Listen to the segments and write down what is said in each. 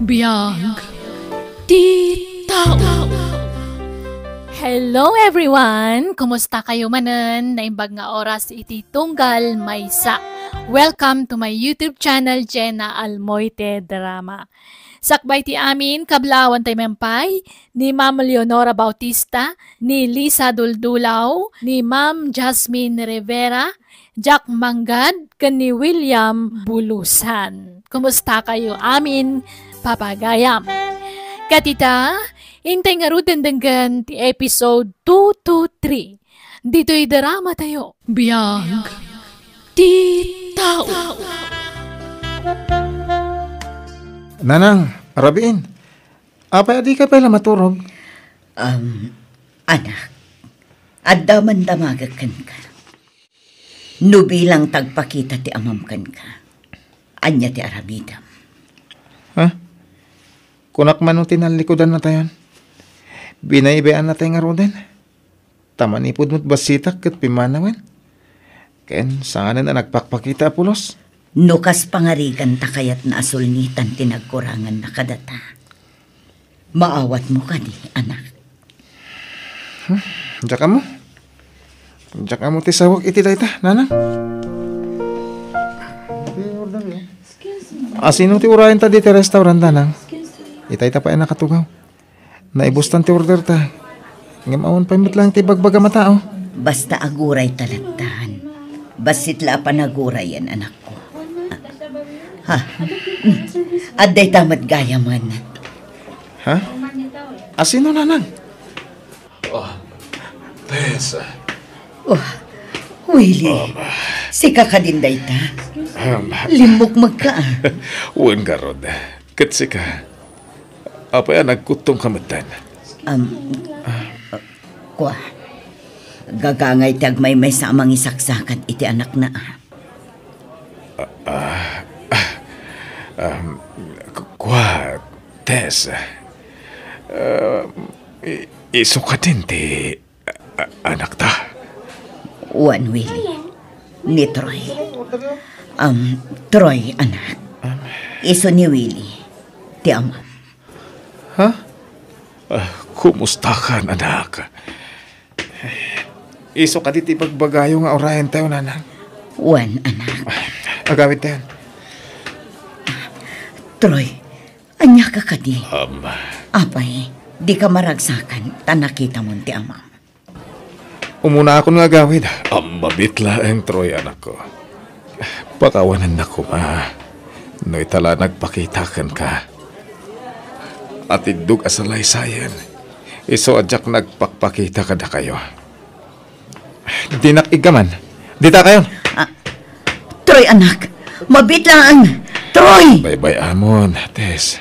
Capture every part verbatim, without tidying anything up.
Biag ti tao. Hello everyone! Kumusta kayo manen? Naimbag nga oras iti tunggal maysa. Welcome to my YouTube channel, Jenna Almoite Drama. Sakbay ti amin, kablawan tay mampay, ni Ma'am Leonora Bautista, ni Lisa Duldulaw, ni Ma'am Jasmine Rivera, Jack Manggad, ken ni William Bulusan. Kumusta kayo amin, papagayam? Ket ita, intay ngaruden denggen ti episode two two three. Ditoy drama tayo. Biag ti tao. Nanang, rabiin. Apay a dika pay la maturog? Um, anak, adda man damagek kenka. No bilang ta agpakita ti amam kenka, ania ti aramidem? Ha? Kunak man no ti nallikudan natayon. Binaybay-an natay ngaruden. Ta manipud met bassitak ket pimmanawen. Ken sanganen a nagpakpakita a pulos. No kas pangarigan ta kayatna a sulngitan ti nagkuranganna kadata, maawatmo kadi, anak? Hmm, diak ammo. Diak ammo ti sawek iti dayta, nanang. Asino ti urayenta ditoy restaurant, nanang? Itay ta pay a nakatugaw. Naibustan ti order ta. Ngem awan pay met lang ti bagbagam a tao. Basta aguray ta lattan. Bassit la a panagurayen, anakko. Ha? Mm. Adda ita met gayamen. Ha? Asino, nanang? Oh, Tessa. Oh, Willie. Um, sika kadin dayta? Um, Limmukmegka, a. Wen garud. Ket sika? Apay a nagkuttongka metten? Um, kua, gagangay ti agmaymaysa a mangisaksakad iti anakna, a. Ah, ah, um, ku-, kua, Tess. Um, i-, isu kadin ti A-, anakta? Wen, Willie. Ni Troy. Am, Troy, anak. Am. Isu ni Willie ti amam. Ha? Ah, kumustakan, anak? Isu kadi ti bagbagayo nga urayentayo, nanang? Wen, anak. Agawidtayon. Troy, ania ka kadi? Am. Apay, dika maragsakan ta nakitamon ti amam. Umunaakon nga agawid. Am, mabiit laeng, Troy, anakko. Pakawanennak koma no ita la nagpakita kenka. Atiddog a salaysayen, isu a diak nagpakpakita kadakayo. Dinak iggaman. Dita kayon. Ah, Troy, anak. Mabiit laeng. Troy! Baybay-amon, Tess.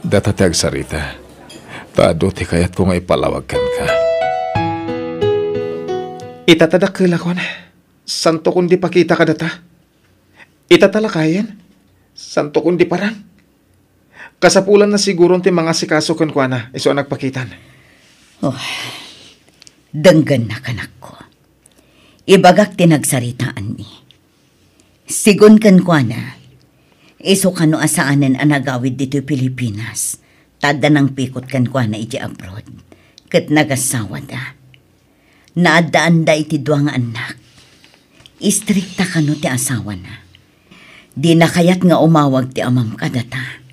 Data ti agsarita. Ta adu ti kayatko nga ipalawag kenka. Ita ta dakkelakon, santokon di pakita kadata. Ita ta lakayen, santokon di parang. Kasapulanna siguron ti mangasikaso kenkuana, isu a nagpakitan. Oh, denggennak, anakko. Ibagak ti nagsaritaanmi. Sigun kenkuana, isu kano a saanen a nagawid ditoy Pilipinas, ta adda nangpikot kenkuana idiay abroad, ket nagassawada. Naaddaanda iti dua nga annak. Istrikta kano ti asawana. Dina kayat nga umawag ti amam kadata,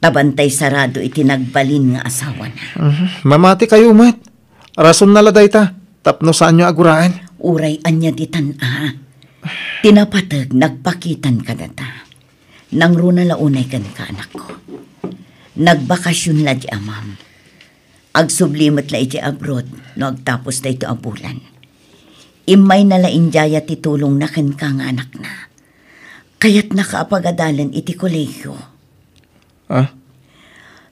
ta bantay sarado iti nagbalin nga asawana. Mhm. Mamati kayo met. Rasonna la dayta, tapno saanyo a guraen. Uray ania ditan a. Ti napateg, nagpakitan kadata. Nangruna la unay kenka, anakko. Nagbakasion la di amam. Agsubli met la idiay abroad no agtapos daytoy a bulan. Immayna la indiaya ti tulongna kenka nga anakna. Kayatnaka a pagadalen iti kolegio. Ah?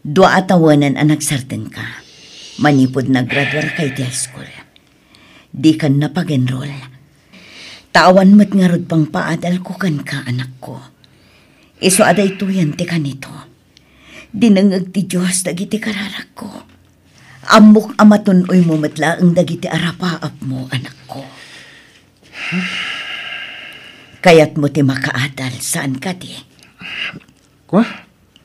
Dua a tawenen a nagsardengka manipud nagraduarka iti high school. Dikan napag-enroll. Ta awan met ngarud pangpaadalko kenka, anakko. Isu a daytoyen ti kanito. Dinengngeg ti Dios dagiti kararakko. Ammok a matun-oymo met laeng dagiti arapaapmo, anakko. Kayatmo ti makaadal, saan kadi? Kua?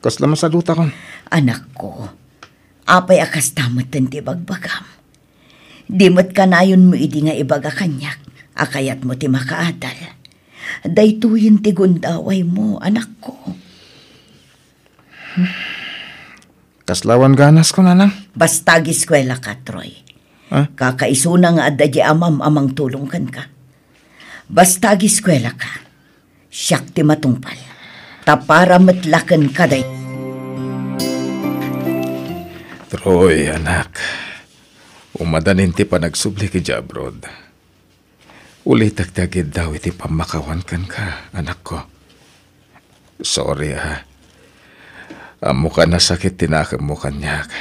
Kasla masadutakon. Anakko, apay a kasta metten ti ibagbagam? Di met kanayonmo idi nga ibaga kaniak a kayatmo ti makaadal. Daytoyen ti gundawaymo, anakko. Kasla awan ganas, kunanang? Basta agiskuelaka, Troy. Ah? Kakaisuna nga adda di amam a mangtulong kenka. Basta agiskuelaka, siak ti matungpal. Ta para met la kenka day. Troy, anak. Umadanin ti panagsubli idiay abroad. Ulitek ti agiddaw iti pammakawan kenka, anakko. Sorry, a. Ammok a nasakit ti nakemmo kaniak.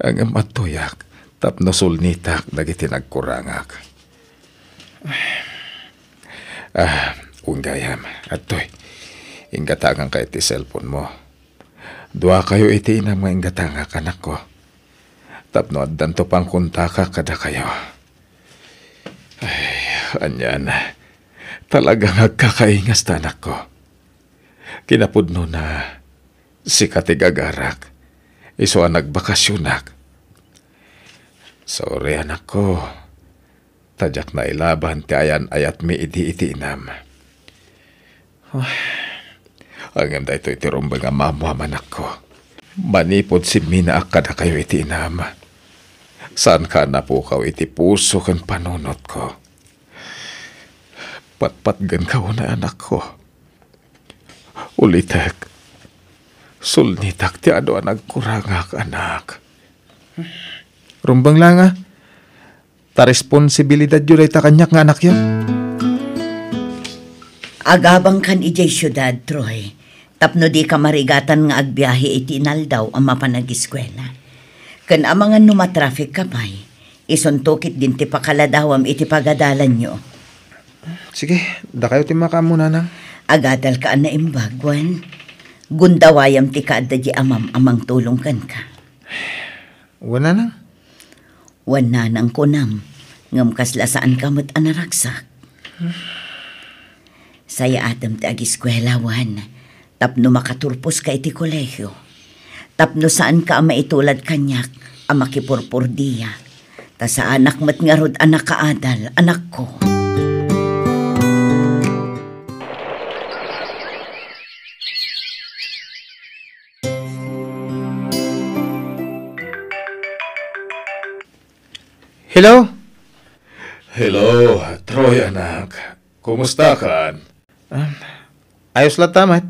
Ngem adtoyak tapno sulnitak dagiti nagkurangak. Ah, wen gayam, adtoy. Inggatanganka iti cellphone-mo. Duakayo iti inam nga inggatangak, anakko. Tapno addanto pangkontakak kadakayo. Ay, anian. Talaga nga agkakaingas ta, anakko. Kinapudnona, sika ti gagarak. Isu a nagbakasionak. Sorry, anakko. Ta diak nailaban ti ayan-ayatmi idi iti inam. Ay, ngem daytoy ti rumbeng a maammoam, anakko. Manipud simminaak kadakayo iti inam, saanka a napukaw iti puso ken panunotko. Patpatgenka unay, anakko. Ulitek, sulnitak ti adu a nagkurangak, anak. Rumbeng la nga, ta responsibilidadyo dayta kaniak nga anakyo. Agabangkan idiay siudad, Troy, tapno dika marigatan nga agbiahe iti inaldaw a mapan agiskuela. Ken amangan no matraffic ka pay, isunto ketdin ti pakaladawam iti pagadalanyo. Sige, dakayo ti makaammo, nanang. Agadalka a naimbag, wen? Gundawayam ti kaadda di amam a mangtulong kenka. Wen, nanang? Wen, nanang, kunam, ngem kasla saanka met a naragsak. Sayaatem ti agiskuela, wen, tapno makaturposka iti kolegio, tapno saanka a maitulad kaniak a makipurpordia, ta saanak met ngarud a nakaadal, anakko. Hello? Hello, Troy, anak. Kumustakan? Ah, ayos latta met.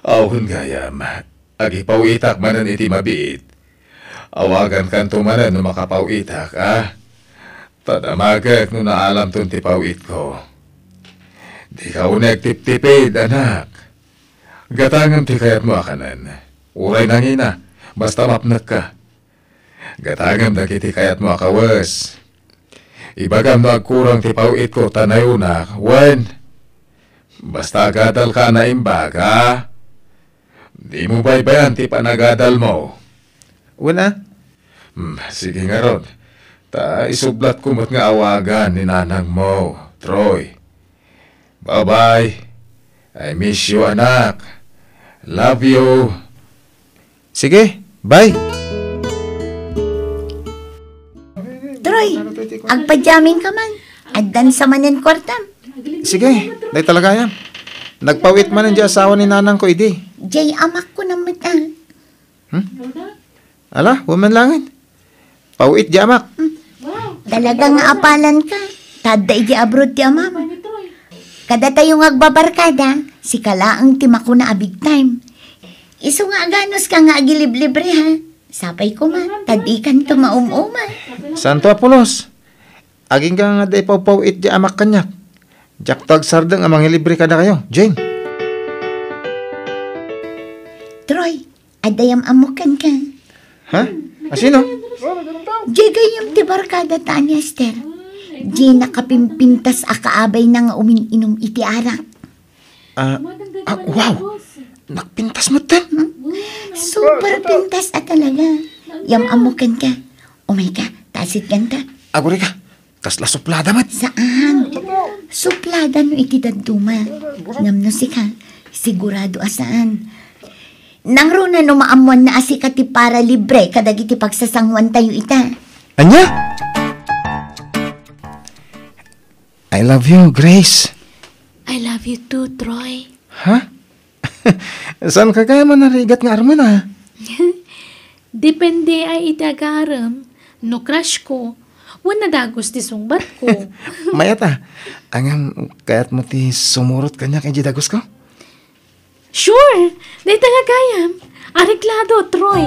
Awan gayam. Agipaw-itak manen iti mabiit. Awagankanto manen no makapaw-itak, a? Ta damagek no naalamton ti paw-itko. Dika unay agtiptipid, anak. Gatangem ti kayatmo a kanen. Uray nangina, basta mapnekka. Gatangem dagiti kayatmo a kawes. Ibagam no agkurang ti paw-itko ta nayonak, wen? Basta agadalka a naimbag, a? Dimo baybay-an ti panagadalmo. Wen a? Hmm, sige ngarud. Ta isublatko met nga awagan ni nanangmo, Troy. Bye-bye. I miss you, anak. Love you. Sige, bye. Troy, agpadiamin ka man. Addan sa manen kuartam. Sige, dayta la gayam. Nagpaw-it manen di asawa ni nanangko idi. Jay amakko na met, a. Hmm? Ala, wen man laengen. Paw-it di amak. Talaga nga apalan ka. Ta adda idi abroad ti amam. Kadatayo nga agbabarkada, sika laeng ti makuna a big time. Isu nga aganuska nga agiliblibre, ha? Sapay koma, ta dikanto maum-uma. Santo a pulos. Agingga nga adda ipawpaw-it di amak kaniak. Diakto agsardeng a mangilibre kadakayo, Jane. Troy, adda yam-ammok kenka. Ha? A sino? Jay gayyem ti barkada ta ni Esther. Jay nakapimpintas a kaabayna nga umin-inum iti arak. Ah, ah, wow! Nagpintas metten? Hmm? Super pintas a talaga. Yam-ammok kenka. Umayka, ta asitganka. Agurayka, kasla suplada met. Saan? Suplada no iti dadduma. Ngem no sika, sigurado a saan. Nangruna no maammoanna a sika ti paralibre kadagiti pagsasanguantayo ita. Ania? I love you, Grace. I love you too, Troy. Ha? Saan ka kaya manarigat nga armen, ah? Depende ay iti agarem, no crush ko, wen nadagus ti sungbat ko. Mayat, ah. Ngem, kayat mo ti sumurot kaniak iti dagus ko? Sure! Dayta nga gayam. Areglado, Troy.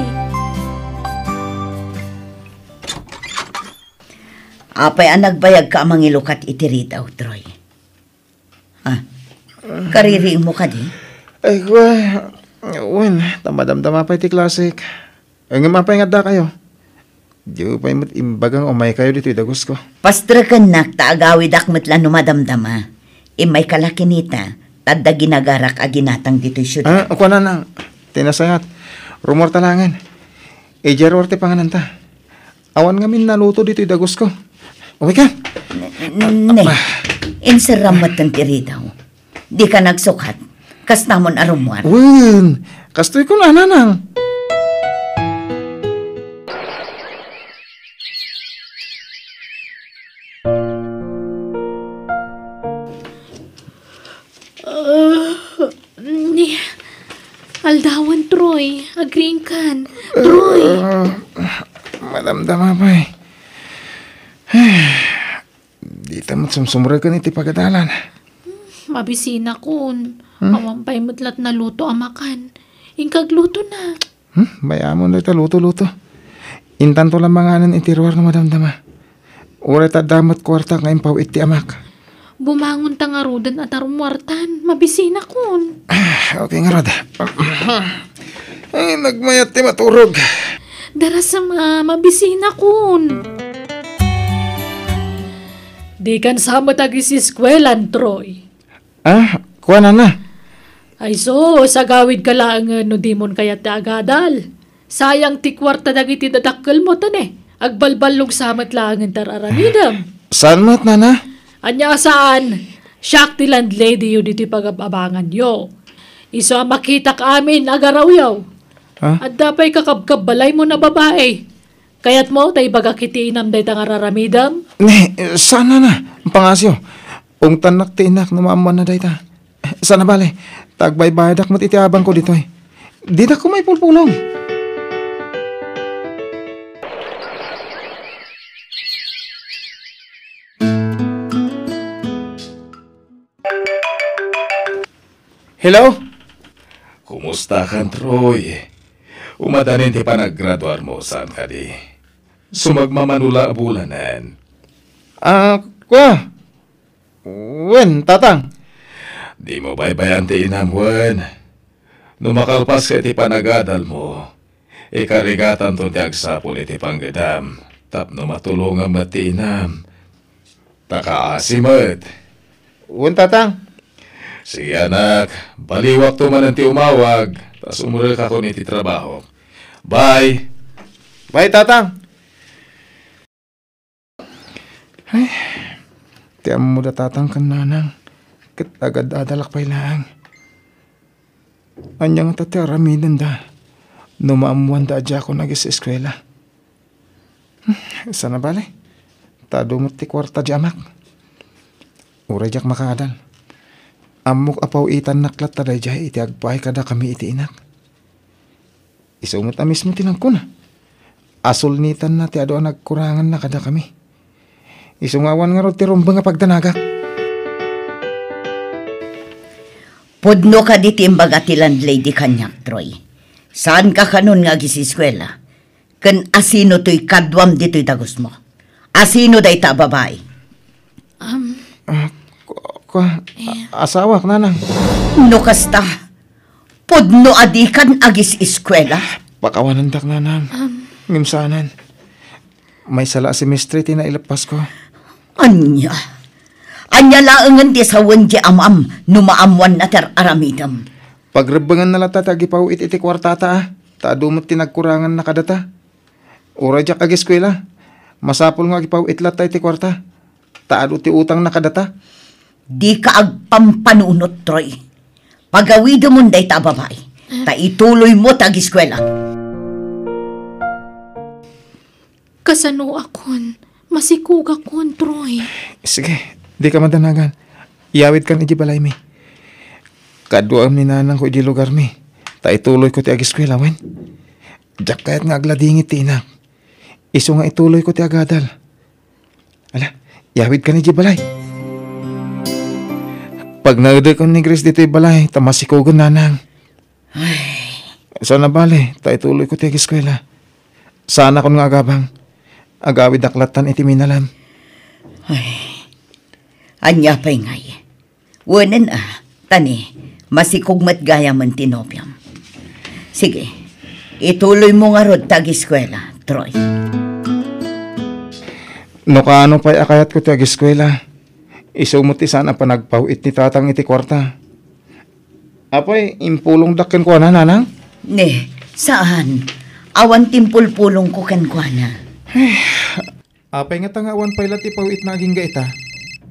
Apay a nagbayagka a mangilukat iti ridaw, Troy? Ah, kaririingmo kadi? Ay, kua, wen, ta madamdama pay ti klasik. Ngem apay nga addakayo? Diyo pay met imbaga nga umaykayo ditoy dagus ko. Pastrekennak ta agawidak met la no madamdama. Immayka la kinita, ta adda ginagarak a ginatang ditoy siudad. Ah, kuana na. Ti nasayat. Rummuarta laengen. Idiay ruar ti pangananta. Awan ngamin naluto ditoy dagus ko. Umayka. N-, n-, ne. Inserram met ti ridaw. Dika nagsukat. Kastamon a rummuar. Wen, kastoy kunana, Nanang. Ah, ni, aldawen, Troy. Agriingkan. Troy. Ah, madamdama pay. Dita met sumsumreken iti pagadalan. Mabisinakon. Hmm? Awan pay met lat naluto a makan. Inka agluto na. Hmm? Bay-amon dayta luto-luto. Intanto la manganen iti ruar no madamdama. Uray ta adda met kuarta nga impaw-it ti amak. Bumangon ta ngaruden a ta rummuartan. Mabisinakon. Ah, okay ngarud. Ay, nagmayat ti maturog. Darasem a, mabisinakon. Dikan sa met agisiskuelan, Troy. Ah, kuanana? Ay sus, agawidka laengen no dimon kayat ti agadal. Sayang ti kuarta dagiti dadakkelmo, ta ne, agbalballog sa met laengen ti ar-aramidem. Saan met, Nana? Ania a saan? Siak ti landladyyo ditoy pagab-abanganyo. Isu a makitak amin a garawyo. Ha? Adda pay kakabkabbalaymo a babai. Kayatmo ta ibagak iti inam dayta nga ar-aramidem? Ne, saan, Nana. Pangasyo. Ungtannak ti inak no maammoanna dayta. Saan a bale, ta agbaybayadak met iti abangko ditoy. Dinak koma ipulpulong. Hello? Kumustakan, Troy? Umadanin ti panaggraduarmo, saan kadi? Sumagmamano la a bulanen. Ah, kua? Wen, Tatang. Dimo baybay-an ti inam, wen. No makalpaska iti panagadalmo, ikarigatanto ti agsapul iti panggedam tapno matulongam met ti inam. Ta kaasi met. Wen, Tatang. Sige, anak, baliwakto manen ti umawag, ta sumrekakon iti trabaho. Bye! Bye, Tatang! Ay, ti ammo da Tatang ken Nanang, ket agad-adalak pay laeng. Ania ngata ti aramidenda no maammoanda a diakon agiseskuela? Hmm, saan a bale, ta adu met ti kuarta ti amak. Uray diak makaadal. Ammok a paw-itannak latta daydiay iti agpaay kadakami iti inak. Isu met a mismo ti nagkuna a sulnitanna ti adu a nagkuranganna kadakami. Isu nga awan ngarud ti rumbeng a pagdanagak. Pudno kadi ti imbaga ti landlady kaniak, Troy. Saanka kanon nga agiseskuela? Ken asino toy kaduam ditoy dagusmo? Asino dayta a babai? Um, Ah, ku-, ku-, eh. A-, asawak, Nanang. No kasta, pudno a dikan agiseskuela? Pakawanendak, Nanang. Um. Ngem saanen. Maysa la a semestre ti naileppasko. Ania? Ania laengen ti sawen ti amam no maammoanna ti ar-aramidem? Pagrebbenganna latta ti agipaw-it iti kuartata, a, ta adu met ti nagkuranganna kadata. Uray diak agiskuela, masapul nga agipaw-it latta iti kuarta, ta adu ti utangna kadata. Dika agpampanunot, Troy. Pagawidemon dayta a babai. ta ituloymo ti agiskuela. Kasanoakon? Masikogakon, Troy. Sige, dika madanagan. Iyawidkan idiay balaymi. Kaduaem ni nanangko idiay lugarmi, ta ituloyko ti agiskuela, wen? Diak kayat nga agladingit ti inak. Isu nga ituloyko ti agadal. Ala, iyawidkan idiay balay. Pagnaedekon ni Grace ditoy balay, ta masikogen, nanang. Ay. Saan a bale, ta ituloyko ti agiskuela. Saanakon nga agabang. Agawidak lattan iti minalam. Ay. Ania pay ngay? Wenen a, tani, masikog met gayamen ti nobiam. Sige, ituloymo ngarud ti agiskuela, Troy. No kaano pay a kayatko ti agiskuela, isu met ti saan a panagpaw-it ni tatang iti kuarta. Apay, impulongdak kenkuana, nanang? Ne, saan. Awan ti impulpulongko kenkuana. Apay ngata nga awan pay la ti paw-itna agingga ita?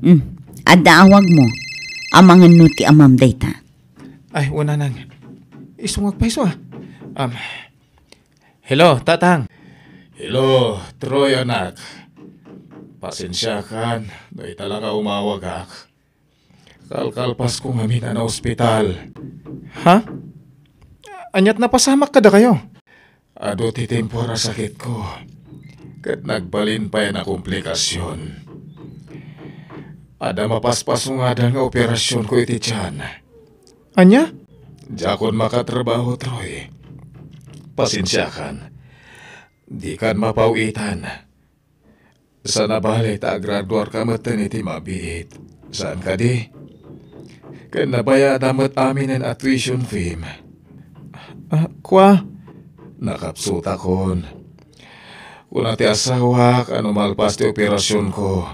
Hmm. Adda awagmo. Amangan no ti amam dayta. Ay, wen, nanang. Isu nga agpayso, a. Um, hello, tatang. Hello, Troy, anak. Pasensiakan no ita la nga umawagak. Kalkalpasko ngamin a naospital. Ha? Aniat napasamak kadakayo? Adu ti temporal a sakitko, ket nagbalin pay a nakomplikasion. Adda mapaspaso ngadan nga operasionko iti tiyan. Ania? Diakon makatrabaho, Troy. Pasensiakan. Dikan mapaw-itan. Saan a bale ta agraduarka metten iti mabiit. Saan kadi? Ken nabayada met aminen a tuition fee. Ah, kua? Nakapsutakon. Kuna ti asawak a no malpas ti operasionko,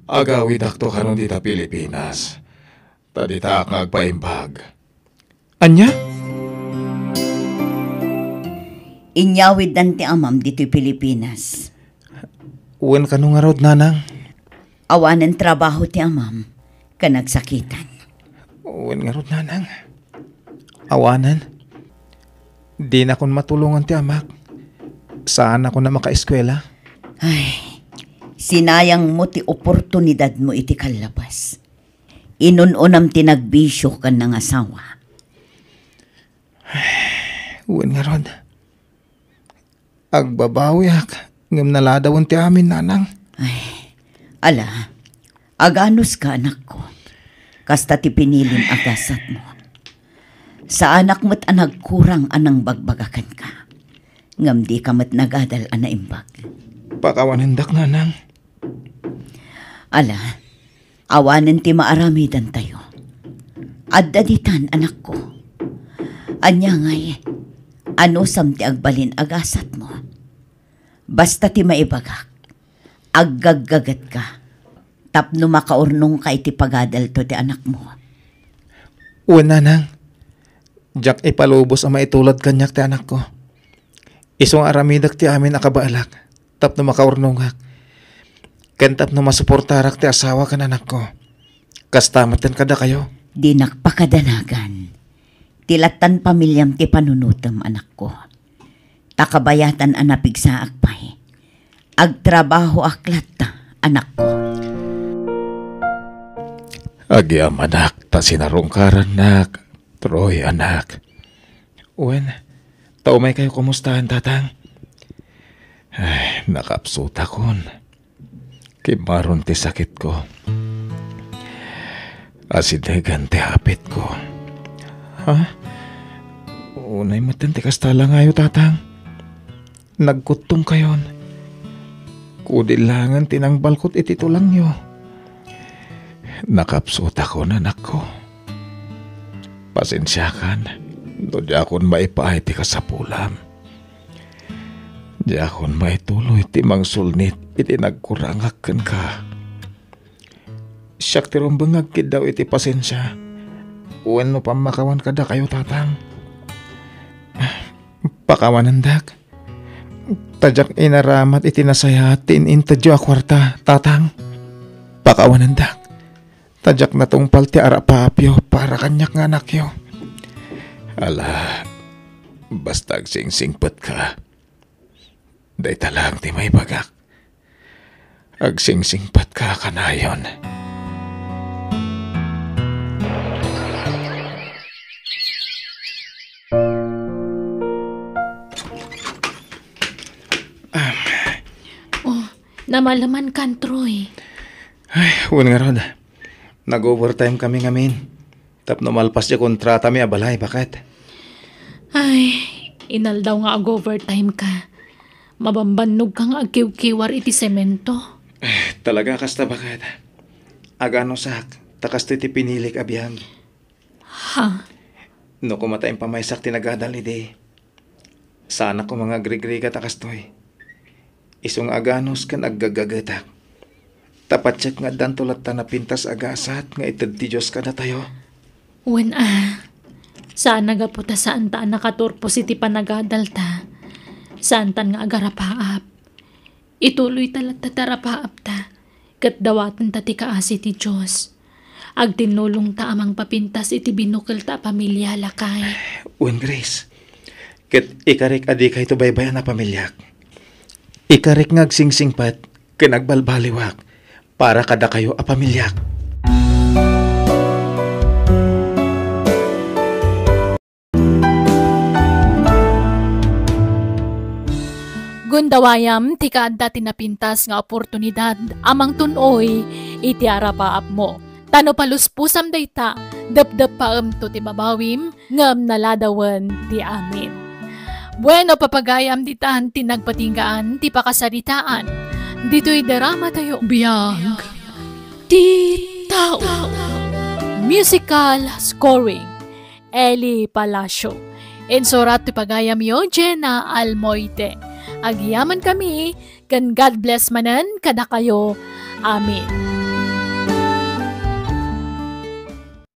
agawidakto kanon dita Pilipinas. Ta ditaak nga agpaimbag. Ania? Inyawiddan ti amam ditoy Pilipinas. Wen kano ngarud, nanang? Awanen trabaho ti amam, ken nagsakitan. Wen ngarud, nanang? Awanen? Dinakon matulongan ti amak. Saanakon a makaeskuela. Ay, sinayangmo ti oportunidadmo iti kallabas. Inun-unam ti nagbisio ken nangasawa. Wen ngarud, agbabawiak, ngem naladawen ti amin, nanang. Ay, ala, aganuska, anakko. Kasta ti pinilim a gasatmo. Saanak met a nagkurang a nangbagbaga kenka. Ngem dika met nagadal a naimbag. Pakawanendak, nanang. Ala, awanen ti maaramidantayo. Adda ditan, anakko. Ania ngay, anusam ti agbalin a gasatmo? Basta ti maibagak, aggaggagetka tapno makaurnongka iti pagadalto ti anakmo. Wen, nanang, diak ipalubos a maitulod kaniak ti anakko. Isu nga aramidek ti amin a kabaelak tapno makaurnongak, ken tapno masuportarak ti asawa ken anakko. Kasta metten kadakayo. Dinak pakadanagan ti lattan pamiliam ti panunotem, anakko. Ta kabayatan a napigsaak pay, agtrabahoak latta, anakko. Agyamanak ta sinarungkarannak, Troy, anak. Wen, ta umaykayo kumustaen, tatang? Ay, nakapsutakon. Kimmaron ti sakitko. Asidegen ti hapitko. Ha? Unay metten ti kasta la ngayo, tatang. Nagkuttongkayon. Kudillangen ti nangbalkot iti tulangyo. Nakapsutakon, anakko. Pasensiakan no diakon maipaay ti kasapulam. Diakon maituloy ti mangsulnit iti nagkurangak kenka. Siak ti rumbeng nga agkiddaw iti pasensia wenno pammakawan kadakayo, tatang. Pakawanendak. Ta diak inaramat iti nasayaat ti in-intedyo a kuarta, tatang. Pakawanendak. Ta diak natungpal ti arapaapyo para kaniak nga anakyo. Ala, basta agsingsingpetka. Dayta laeng ti maibagak. Agsingsingpetka kanayon. Oh, namalemankan, Troy. Ay, wen ngarud. Nag-overtime kami ngamin. Tapno malpas ti kontratami a balay, baket. Ay, inaldaw nga ag-overtime ka. Mabambannog ka nga agkiwkiwar iti semento. Eh, talaga kasta, baket. Aganusak, ta kastoy ti pinilik a biag. Ha? No kumata impamaysak ti nagadal idi, saanak koma nga agrigrigat a kastoy. Isu nga aganus ken aggagagetak. Ta patiek nga addanto latta napintas a gasat nga ited ti Dios kadatayo. Wen a, saan a gapu ta saanta a nakaturpos iti panagadalta. Saantan nga agarapaap. Ituloyta latta ti arapaapta, ket dawatenta ti kaasi ti Dios. Agtinnulongta a mangpapintas iti binukelta a pamilia, lakay. Wen, Grace, ket ikarik a dikayto baybay-an a pamiliak. Ikarik nga agsingsingpet ken agbalbaliwak para kadakayo a pamiliak. Gundawayam ti kaadda ti napintas nga oportunidad a mangtun-oy iti arapaapmo. Ta no paluspusam dayta, depdeppaemto ti babawim, ngem naladawen ti amin. Bueno, papagayam, ditan ti nagpatinggaan ti pakasaritaan. Ditoy drama tayo. Biag ti tao. Musical scoring. Eli Palacio. Insurat ti pagayamyo, Jenna Almoite. Agyaman kami, ken God bless manen kadakayo. Amen.